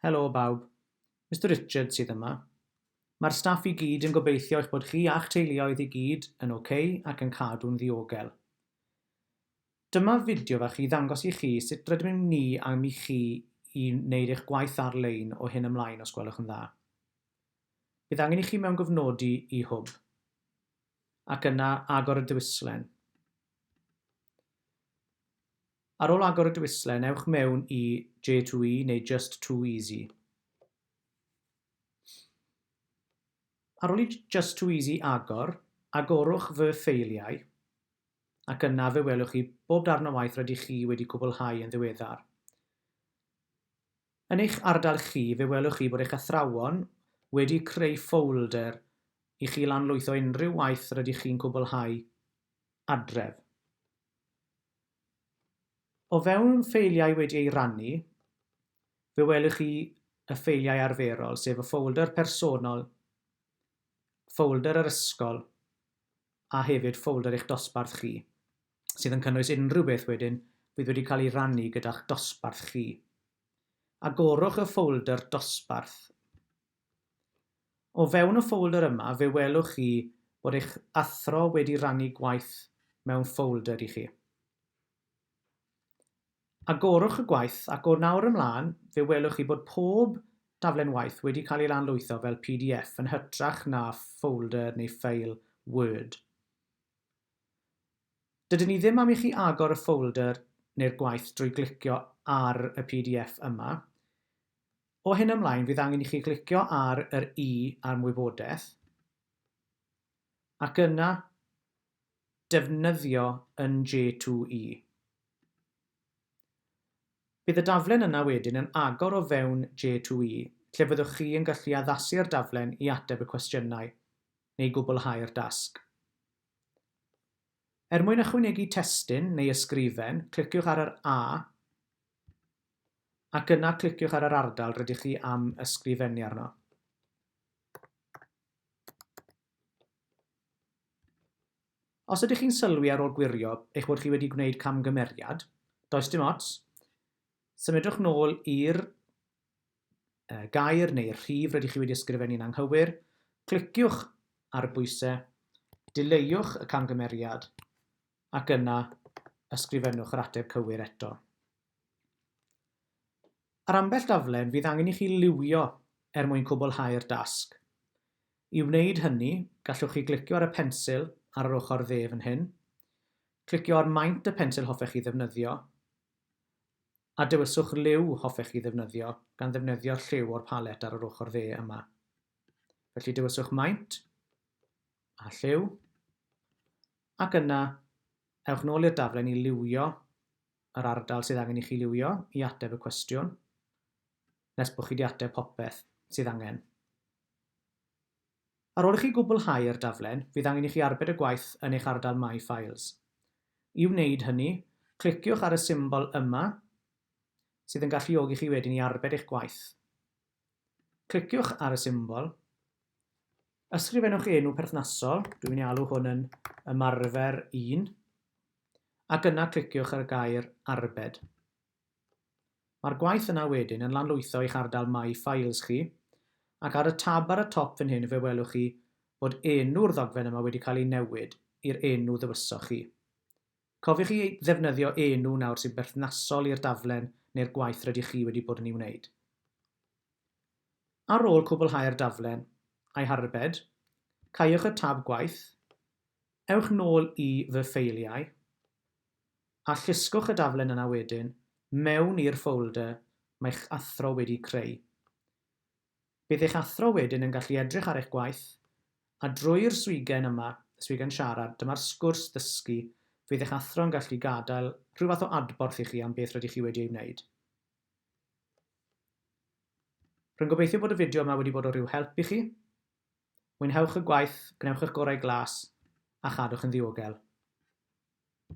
Helo bawb. Mister Richards sydd yma. Mae'r staff i gyd yn gobeithio eich bod chi a'ch teuluoedd i gyd yn ok ac yn cadw'n ddiogel. Dyma fideo fach i ddangos i chi sut rydym ni am i chi i wneud eich gwaith ar-lein o hyn ymlaen os gwelwch yn dda. Bydd angen i chi mewngofnodi i Hwb ac yna agor y dewislen. Ar ôl agor y dewislen, ewch mewn i J2E neu Just Too Easy. Ar ôl i Just Too Easy agor, agorwch fy ffeiliau, ac yna fe welwch chi bob darn o waith rydych chi wedi cwblhau yn ddiweddar. Yn eich ardal chi, fe welwch chi bod eich athrawon wedi creu ffolder i chi lanlwytho unrhyw waith rydych chi'n cwblhau adref. O fewn ffeiliau wedi eu rannu, fe welwch chi y ffeiliau arferol, sef y ffolder personol, ffolder yr ysgol, a hefyd ffolder eich dosbarth chi, sydd yn cynnwys unrhyw beth wedyn fydd wedi cael ei rannu gyda'ch dosbarth chi. Agorwch y ffolder dosbarth. O fewn y ffolder yma, fe welwch chi bod eich athro wedi rannu gwaith mewn ffolder i chi. Agorwch y gwaith ac o nawr ymlaen fe welwch chi bod pob daflen waith wedi cael ei lanlwytho fel pdf yn hytrach na ffolder neu ffeil Word. Dydyn ni ddim am i chi agor y ffolder neu'r gwaith drwy glicio ar y pdf yma. O hyn ymlaen fydd angen i chi glicio ar yr i am wybodaeth ac yna defnyddio yn J2E. Bydd y daflen yna wedyn yn agor o fewn J2E lle fyddwch chi yn gallu addasu'r daflen i ateb y cwestiynau neu gwblhau'r dasg. Er mwyn ychwanegu testun neu ysgrifen, cliciwch ar yr A ac yna cliciwch ar yr ardal rydych chi am ysgrifennu arno. Os ydych chi'n sylwi ar ôl gwirio eich bod chi wedi gwneud camgymeriad, does dim ots, symudwch nôl i'r gair neu'r rhif rydych chi wedi ysgrifennu'n anghywir, cliciwch ar y bwysau, dileuwch y camgymeriad ac yna ysgrifennwch yr ateb cywir eto. Ar ambell daflen fydd angen i chi liwio er mwyn cwblhau'r dasg. I wneud hynny, gallwch chi glicio ar y pensil ar yr ochr dde fan hyn, clicio ar maint y pensil hoffech chi ddefnyddio, a dewiswch liw hoffech chi ddefnyddio gan ddefnyddio'r lliw o'r palet ar yr ochr dde yma. Felly dewiswch maint a lliw, ac yna ewch nôl i'r daflen i liwio yr ardal sydd angen i chi liwio i ateb y cwestiwn, nes bod chi wedi ateb popeth sydd angen. Ar ôl i chi gwblhau'r daflen, fydd angen i chi arbed y gwaith yn eich ardal My Files. I wneud hynny, cliciwch ar y symbol yma, sydd yn galluogi chi wedyn i arbed eich gwaith. Cliciwch ar y symbol, ysgrifennwch enw perthnasol, dwi'n mynd i alw hwn yn ymarfer 1, ac yna cliciwch ar y gair arbed. Mae'r gwaith yna wedyn yn lanlwytho i'ch ardal My Files chi, ac ar y tab ar y top fan hyn fe welwch chi bod enw'r ddogfen yma wedi cael ei newid i'r enw ddewisoch chi. Cofiwch i ddefnyddio enw nawr sy'n berthnasol i'r daflen neu'r gwaith rydych chi wedi bod yn ei wneud. Ar ôl cwblhau'r daflen a'i harbed, caewch y tab Gwaith, ewch nôl i Fy Ffeiliau, a llusgwch y daflen yna wedyn mewn i'r ffolder mae'ch athro wedi creu. Bydd eich athro wedyn yn gallu edrych ar eich gwaith, a drwy'r swigen yma, y swigen siarad, dyma'r sgwrs ddysgu, fydd eich athro yn gallu gadael rhyw fath o adborth i chi am beth rydych chi wedi ei wneud. Rwy'n gobeithio bod y fideo yma wedi bod o ryw help i chi. Mwynhewch y gwaith, gwnewch eich gorau glas, a chadwch yn ddiogel.